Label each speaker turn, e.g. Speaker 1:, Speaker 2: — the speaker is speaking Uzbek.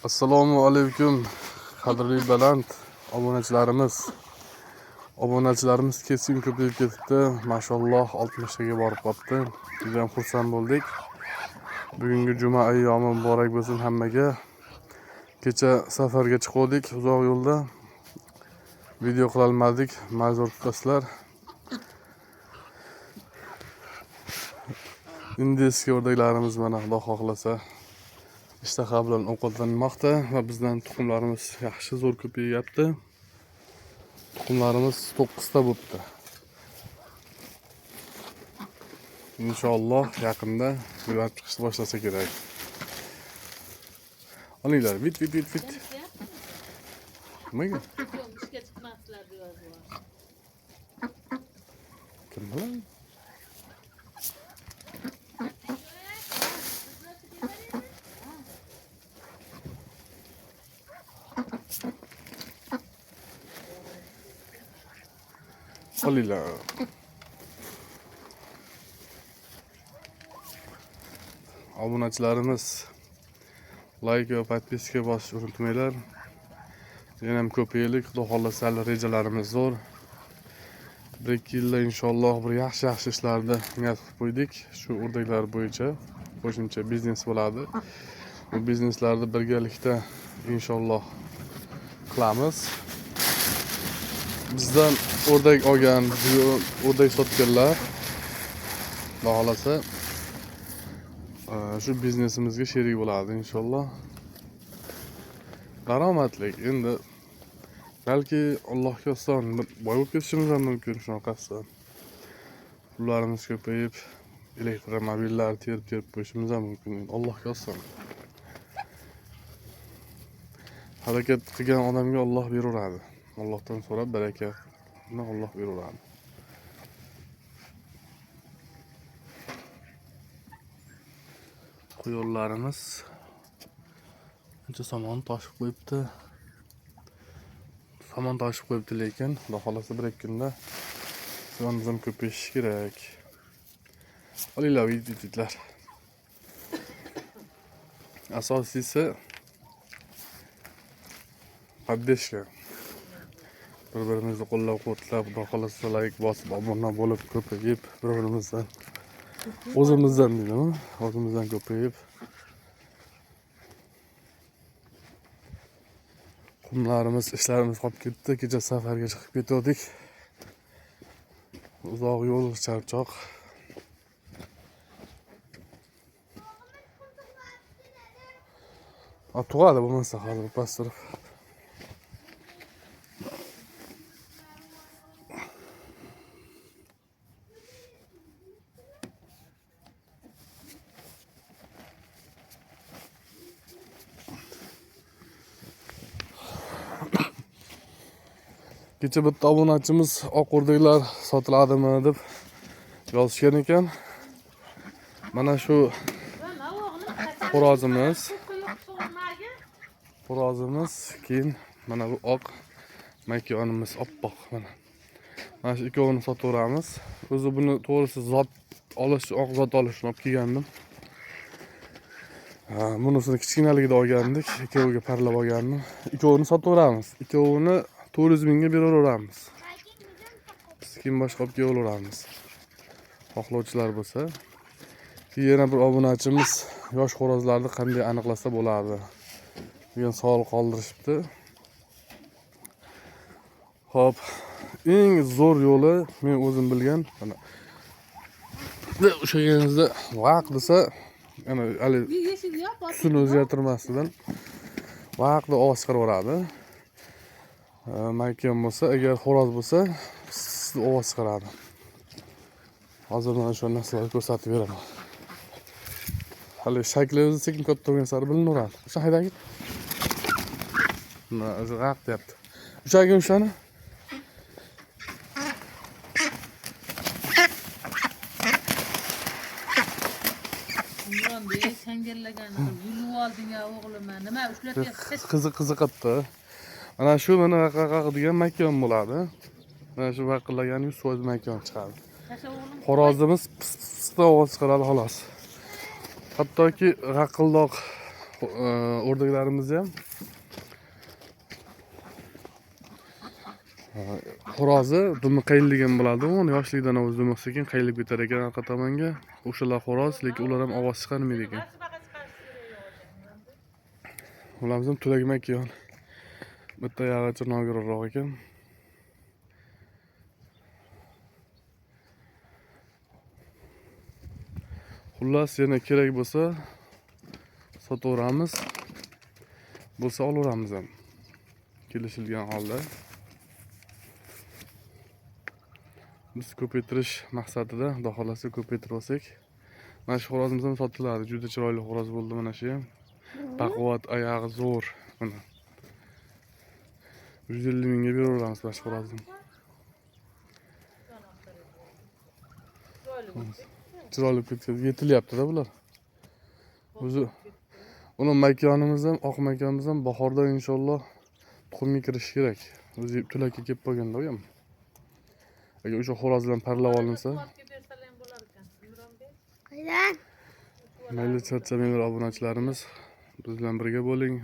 Speaker 1: Assalomu alaykum, qadrli baland obunachilarimiz. Obunachilarimiz keskin ko'payib ketibdi. Mashalloh, 60 taga borib qolibdi. Juda ham xursand bo'ldik. Bugungi juma ayyomi muborak bo'lsin hammaga. Kecha safarga chiqdik, uzoq yo'lda. Video qilolmadik, ma'zur tutasizlar. Indiyskiy o'rdaklarimiz mana Xudo xohlasa ishtaha bilan ovqatlanmoqda va bizdan tuxumlarimiz yaxshi zo'r ko'payyapti. Tuxumlarimiz 9 ta bo'pti. Inshaalloh yaqinda bular chiqishni boshlasa kerak. Olinglar, vit vit vit vit. Nimaga?
Speaker 2: Ishga chiqmaslar deyapti.
Speaker 1: Kim biladi? Olinglar. Obunachilarimiz like va podpiska bosishni unutmanglar. Yana ham ko'paylik, Xudo xohlasa hali rejalarimiz zo'r. 1-2 yilda inshaalloh bir yaxshi-yaxshi ishlarni niyat qilib qo'ydik. Shu o'rdaklar bo'yicha qo'shimcha biznes bo'ladi. Bu bizneslarni birgalikda inshaalloh qilamiz. Bizdan o'rdak olgan, o'rdak sotganlar Xudo xohlasa shu biznesimizga sherik bo'ladi inshaalloh. Daromadlik endi balki Allohga oson boy bo'lib ketishimiz ham mumkin shunaqasi. Pullarimiz ko'payib, elektromobillar terib qo'yishimiz ham mumkin. Allohga oson. Harakat qilgan odamga Alloh beraveradi. Allohdan so'rab barakatni Alloh beraveradi. Quyonlarimiz ancha somon toshib qo'yibdi. Somon toshib qo'yibdi, lekin Xudo xohlasa 1-2 kunda quyonimiz ham ko'payishi kerak. Olinglar, yigitlar. Asosiysi поддержка. Bir-birimizni qo'llab-quvvatlab, Xudo xohlasa like bosib, obuna bo'lib, ko'payib, bir-birimizdan o'zimizdan deydimi? O'zimizdan ko'payib. Qumlarimiz, ishlarimiz qolib ketdi. Kecha safarga chiqib ketdik. Uzoq yo'l, charchoq. Tug'adi bo'lmasa hozir past turib. Kecha bitta obunachimiz oq o'rdaklar sotiladimi deb yozishgan ekan. Mana shu xo'rozimiz. Xo'rozimiz, keyin mana bu oq makyonimiz oppoq mana. Mana shu ikkovini sotaveramiz. O'zi buni to'g'risi zot olish, oq zot olishni olib kelgandim. Bunisini kichkinaligida olgandik, ikkoviga parlab olgandim. Ikkovini sotaveramiz. Ikkovini 400 mingga beraveramiz. Biz keyin boshqa olib kelaveramiz. Xohlovchilar bo'lsa. Keyin yana bir obunachimiz yosh xo'rozlarni qanday aniqlasa bo'ladi degan savol qoldirishibdi. Xo'p, eng zo'r yo'li men o'zim bilgan mana o'shaganingizda vaq desa, ana hali tusini o'zgartirmasdan vaq deb ovoz chiqaraveradi. Maykon bo'lsa, agar xo'roz bo'lsa, pis deb ovoz chiqaradi. Hozir mana shu narsalarni ko'rsatib beraman. Hali shakli o'zi sekin katta bo'lgan sari bilinaveradi. O'sha haydagi. Mana o'zi g'aq deyapti. O'shagin o'shani.
Speaker 2: Umronbek changallagan yulib olding ya o'g'lim. Nima ushlatyapsiz?
Speaker 1: Qiziq qiziqatdi. Mana shu mana g'aq degan makon bo'ladi. Mana shu vaqillagan 100% makon chiqadi. Xo'rozimiz pis pis ovoz chiqaradi xolos. Hattoki g'aqildoq O'rdaklarimiz ham xo'rozi dumi qayrilgan bo'ladi. Uni yoshligidan o'zi dumi sekin qayrilib ketar ekan orqa tomonga. O'shalar xo'roz, lekin ular ham ovoz chiqarmaydi ekan. Ularimiz ham tulakmak yon. Bitta yog'i nogironroq ekan. Xullas, yana kerak bo'lsa sotaveramiz. Bo'lsa olaveramiz ham. Kelishilgan holda. Biz ko'paytirish maqsadida, xudo xohlasa ko'paytirib olsak, mana shu xo'rozimiz ham sotiladi. Juda chiroyli xo'roz bo'ldi mana shu ham. Baquvvat, oyog'i zo'r. Mana. 150 mingga beraveramiz mana shu xo'rozni. Chiroyli ketdi. Yetilyapti-da bular. O'zi uni makonimiz ham, oq makonimiz ham bahorda inshaalloh tuxumga kirishi kerak. O'zi tulakka kelib qolganda u ham. Agar o'sha xo'roz bilan parlab olinsa, mayli, charchamanglar obunachilarimiz. Biz bilan birga bo'ling.